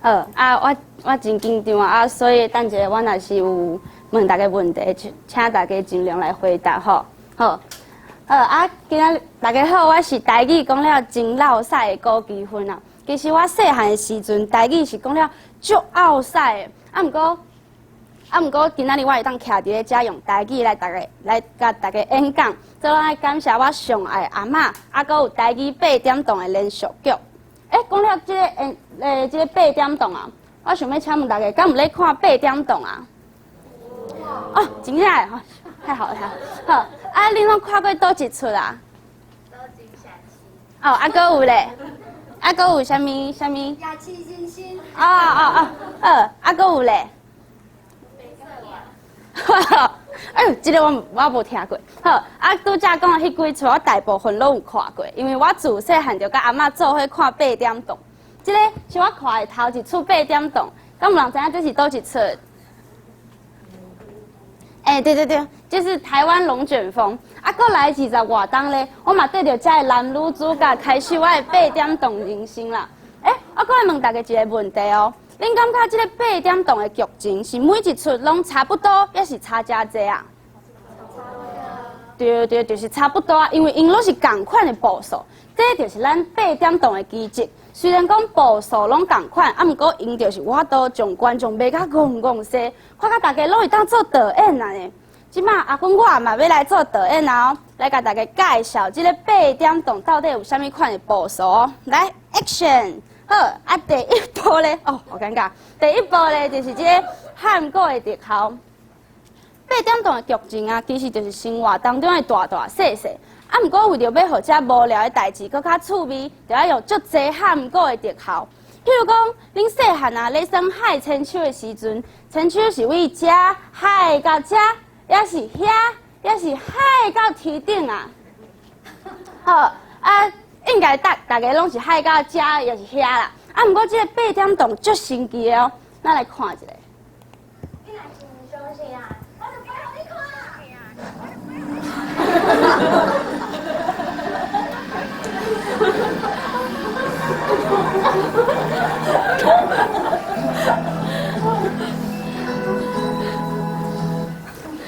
好啊，我真緊張啊，所以等一下我若是有問大家問題，請大家盡量來回答吼。好，好啊，今仔大家好，我是台語講了真落屎的高奇芬啊。其實我細漢的時陣，台語是講了足拗屎的，啊，毋過，今仔日我會當徛佇咧遮用台語來逐家來共大家演講，這攏愛感謝我上愛的阿嬤，啊，閣有台語八點檔的連續劇。欸，講了這個這個八點檔啊，我想欲請問大家，敢有咧看八點檔啊？哦，真正的吼，太好了，好，啊，恁攏看過佗一齣啊？哦，啊，閣有咧？啊，閣有啥物啥物？夜市人生。哦哦哦，好，啊，閣有咧？哎喲，這個我無聽過。好，啊，拄才講的彼幾齣，我大部分攏有看過，因為我自細漢就佮阿嬤做伙看八點檔。這個是我看的頭一齣八點檔，敢有人知影這是佗一齣？欸，對對對，這是台灣龍捲風。啊，閣來20外冬咧，我嘛綴著這个男女主角，開始我的八點檔人生啦。欸，我閣來問大家一個問題哦。恁感覺這個八點檔的劇情是每一齣攏差不多，抑是差誠濟啊？對對，就是差不多啊，因為𪜶攏是仝款的步數，這就是咱八點檔的奇蹟。雖然講步數攏仝款，啊，毋過𪜶就是有法度將觀眾賣甲戇戇西，看甲大家攏會當做導演啊呢。這馬阿芬我嘛欲來做導演啊哦，來共大家介紹這個八點檔到底有啥物款的步數哦。來，Action！好，啊，第一步咧，哦，好尷尬。第一步咧，就是這個喊鼓的特效。八點檔的劇情啊，其實就是生活當中的大大細細。啊，毋過為著欲予這無聊的代誌閣較趣味，就愛用足濟喊鼓的特效。譬如講，恁細漢啊，咧耍海千手的時陣，千手是為遮海到遮，抑是遐，抑是海到天頂啊？好，啊。應該大家攏是海到遮，抑是遐啦。啊，毋過這個八點檔足神奇的哦，咱來看一下。你若是毋相信啊，我就飛予你看。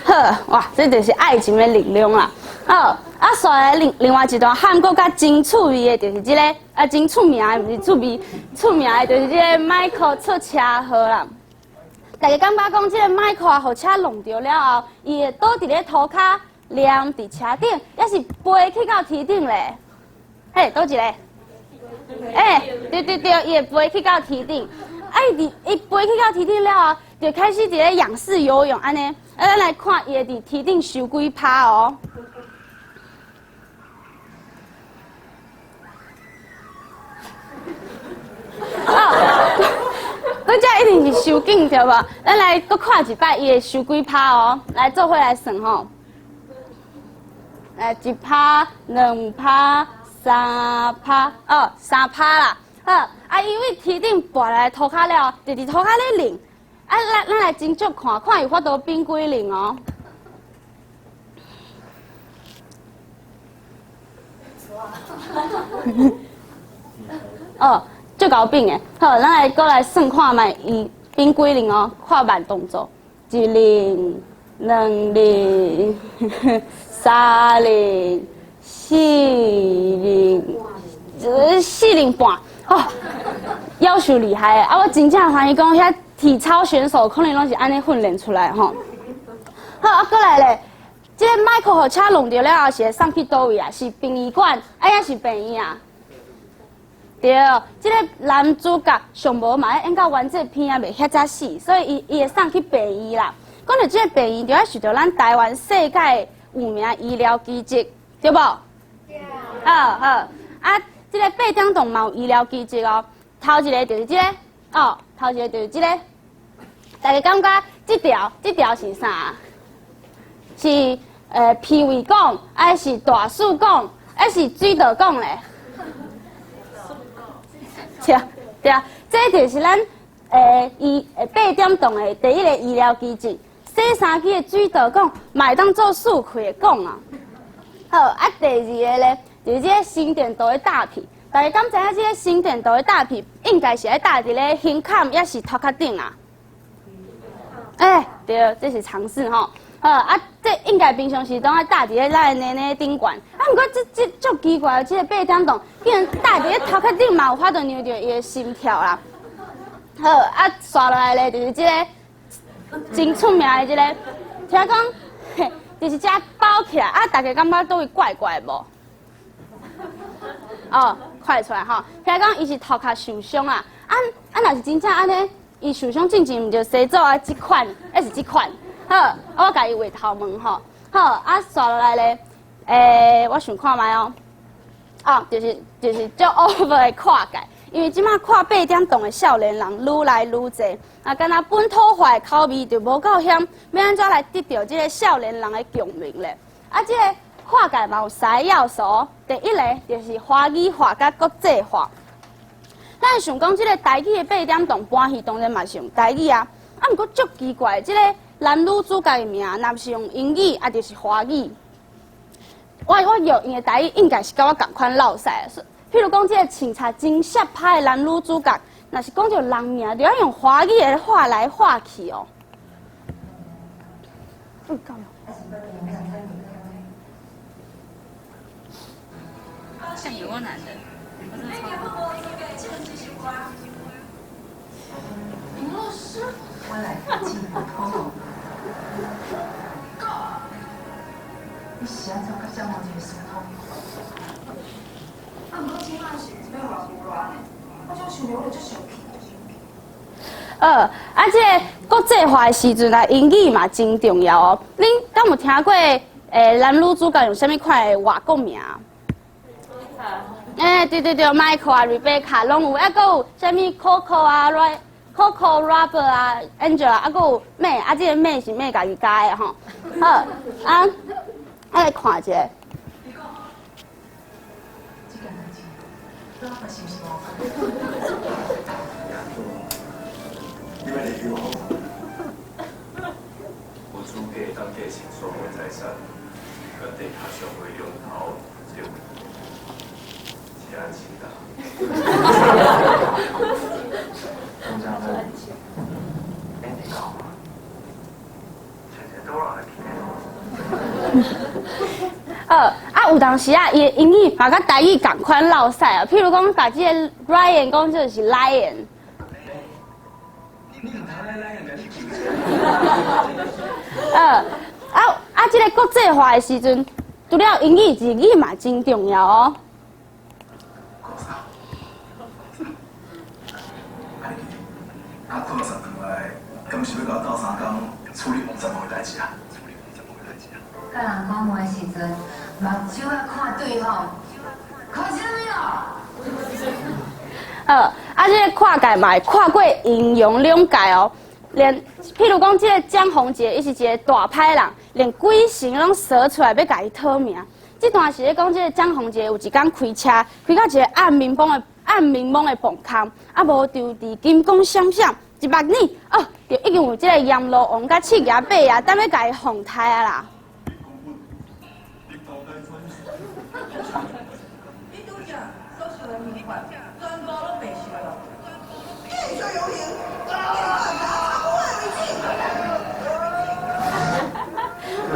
好，哇，這就是愛情的力量啦。好。啊，煞來另外一段喊閣較真趣味的，就是這個啊，真出名的，毋是趣味，出名的，就是這個 Michael 出車禍啦。大家感覺講，這個 Michael 啊，予車挵著了後，伊會倒佇咧塗跤，黏佇車頂，抑是飛去到天頂咧？嘿，佗一个？欸，對對對，伊會飛去到天頂。啊，伊飛去到天頂了後，就開始佇咧仰式游泳，按呢。啊，咱來看伊會佇天頂收幾拍哦。哦，拄才一定是收緊對無？咱來閣看一擺，伊會收幾拍哦。來，做伙來算吼。來，一拍、兩拍、三拍，哦，三拍啦。好，啊，伊為天頂跋來塗跤了，就佇塗跤咧擰。啊，咱來斟酌看看有法度變幾輪哦。哦，足𠢕變的，好，咱來閣來算看覓，伊變幾輪哦，看慢動作，一輪、兩輪、三輪、四輪，四輪半，哦，夭壽厲害的，啊，我真正懷疑講遐體操選手可能攏是按呢訓練出來吼。好，啊，閣來咧，這個 Michael 予車挵著了後，是會送去佗位啊？是殯儀館，啊，抑是病院啊？對，這個男主角上無嘛愛演到完整片啊，袂遐早死，所以伊會送去病院啦。講到這個病院，就愛受著咱台灣世界有名醫療奇蹟，對無？對。好好，啊，這個八點檔嘛有醫療奇蹟哦。頭一個就是這個，哦，頭一個就是這個。大家感覺這條是啥？是脾胃管，還是大樹管，還是水道管咧？對對啊，這就是咱八點檔的第一個醫療奇蹟。洗衫機的水道管嘛會當做四氣的管啊。好，啊，第二個咧，就是這個心電圖的大片。大家敢知影這個心電圖的大片，應該是愛搭佇咧胸坎，抑是頭殼頂啊？欸，對，這是常識吼。好啊，這應該平常時攏愛搭佇咧咱的奶奶頂懸。啊，毋過這這足奇怪，這個八點檔竟然搭佇咧頭殼頂嘛有法度量著伊的心跳啦。好，啊，紲落來咧，就是這個真出名的這個，聽講，嘿，就是這包起來，啊，大家感覺佗位怪怪無？哦，看會出來吼，聽講伊是頭殼受傷啊，啊啊，若是真正按呢，伊受傷進前毋就西做啊，這款，抑是這款，好，我共伊畫頭毛吼，好，啊，紲落來咧，我想看覓哦，啊，就是足 over 的跨界，因為這馬看八點檔的少年人愈來愈濟，啊，敢若本土化的口味就無夠香，欲按怎來得著這個少年人的共鳴咧？啊，這個跨界嘛有三個要素，第一个就是華語化佮國際化。咱想講這個台語的八點檔搬戲，當然嘛是用台語啊。啊，毋過足奇怪，這個男女主角的名，若是用英語，啊，就是華語。我用𪜶的台語應該是佮我仝款落屎。譬如講，這個穿插真澀歹的男女主角，若是講著人名，就愛用華語的畫來畫去哦。嗯，夠了。像有夠難的，我真的超。我來進步。你是按怎佮這麼一個神通？啊，毋過這馬是欲偌無偌呢？我怎想著我就足生氣。啊，這個國際化的時陣啊，英語嘛真重要哦。恁敢有聽過男女主角用啥物款的外國名？欸，對對對，Michael 啊，Rebecca 攏有，啊，閣有啥物 Coco 啊，Coco、Robert 啊，Angela 啊，閣有 May，啊，這個 May 是 May 家己加的吼。好，啊，啊來看一下。這件代誌，我是毋是無？你欲來求我？無資格當繼承所有財產，佮地下商會龍頭這位，是安心的。通常咧，免你講啊，常常都人來聽。好，啊，有當時啊，伊的英語嘛佮台語仝款落屎啊。譬如講，共這個 Ryan 講做是 lion。你毋通來來人啊啊！這個國際化的時陣，除了英語，日語嘛真重要哦。啊，柯老師轉來，敢是欲共我鬥相共處理王十五的代誌啊？處理王十五的代誌啊？佮人講話的時陣，目睭愛看對方，看啥物哦？好，啊，這個跨界嘛會跨過陰陽兩界哦。連譬如講，這個江宏傑，伊是一個大歹人，連鬼神攏踅出來欲共伊討命。這段是咧講，這個江宏傑有一工開車，開到一個暗暝濛的暗暝濛的磅空，啊無就佇金光閃閃，一目眼哦，就已經有這個閻羅王佮七爺八爺等欲共伊放刣啊啦。你拄才所受的刑罰，全部攏白受了。繼續遊行，嘛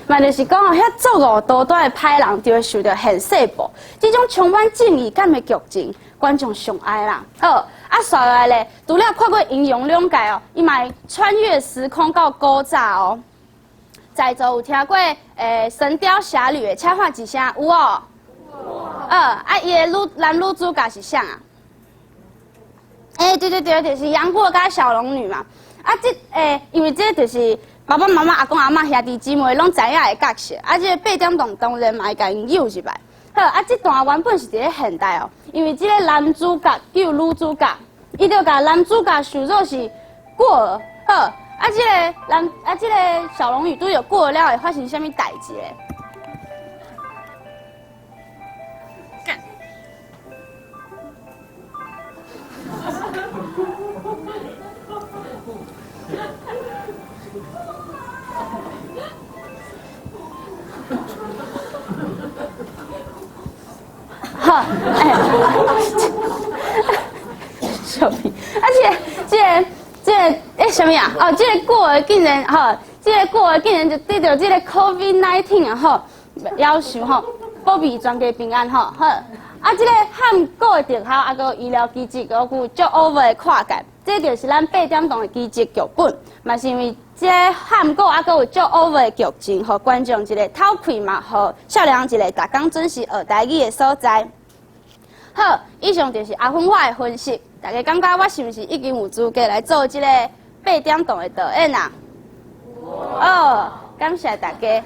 嘛就是講哦，遐作惡多端的歹人就會受著現世報。這種充滿正義感的劇情，觀眾上愛啦。好，啊，紲落來咧，除了跨過陰陽兩界哦，伊嘛會穿越時空到古早哦。在座有聽過神鵰俠侶》的，請喊一聲有哦。啊，伊的女男女主角是啥啊？欸，對對對，就是楊過佮小龍女嘛。啊，這因為這就是爸爸媽媽、阿公阿嬤、兄弟姊妹攏知影的角色。啊，這個八點檔當然嘛會共𪜶誘入來。好，啊，這段原本是佇咧現代哦，因為這個男主角救女主角，伊就共男主角想做是過兒。好，啊，這個男啊，這個小龍女拄著過兒了會發生啥物代誌咧？好，欸，小品。啊，這個、這個、這個，欸，啥物啊？哦，這个孤兒竟然吼，這个孤兒竟然就得著這个 COVID-19 啊吼，夭壽吼，保庇全家平安吼，好。啊，這个譀古的特效，啊，閣醫療奇蹟，閣有足 over 的跨界，這就是咱八點檔的奇蹟劇本。嘛是因為這个譀古啊，閣有足 over 的劇情，予觀眾一個透氣嘛，予少年人一个逐工準時學台語的所在。好，以上就是阿芬我的分析，大家感覺我是毋是已經有資格來做這個八點檔的導演啊？哦，感謝大家。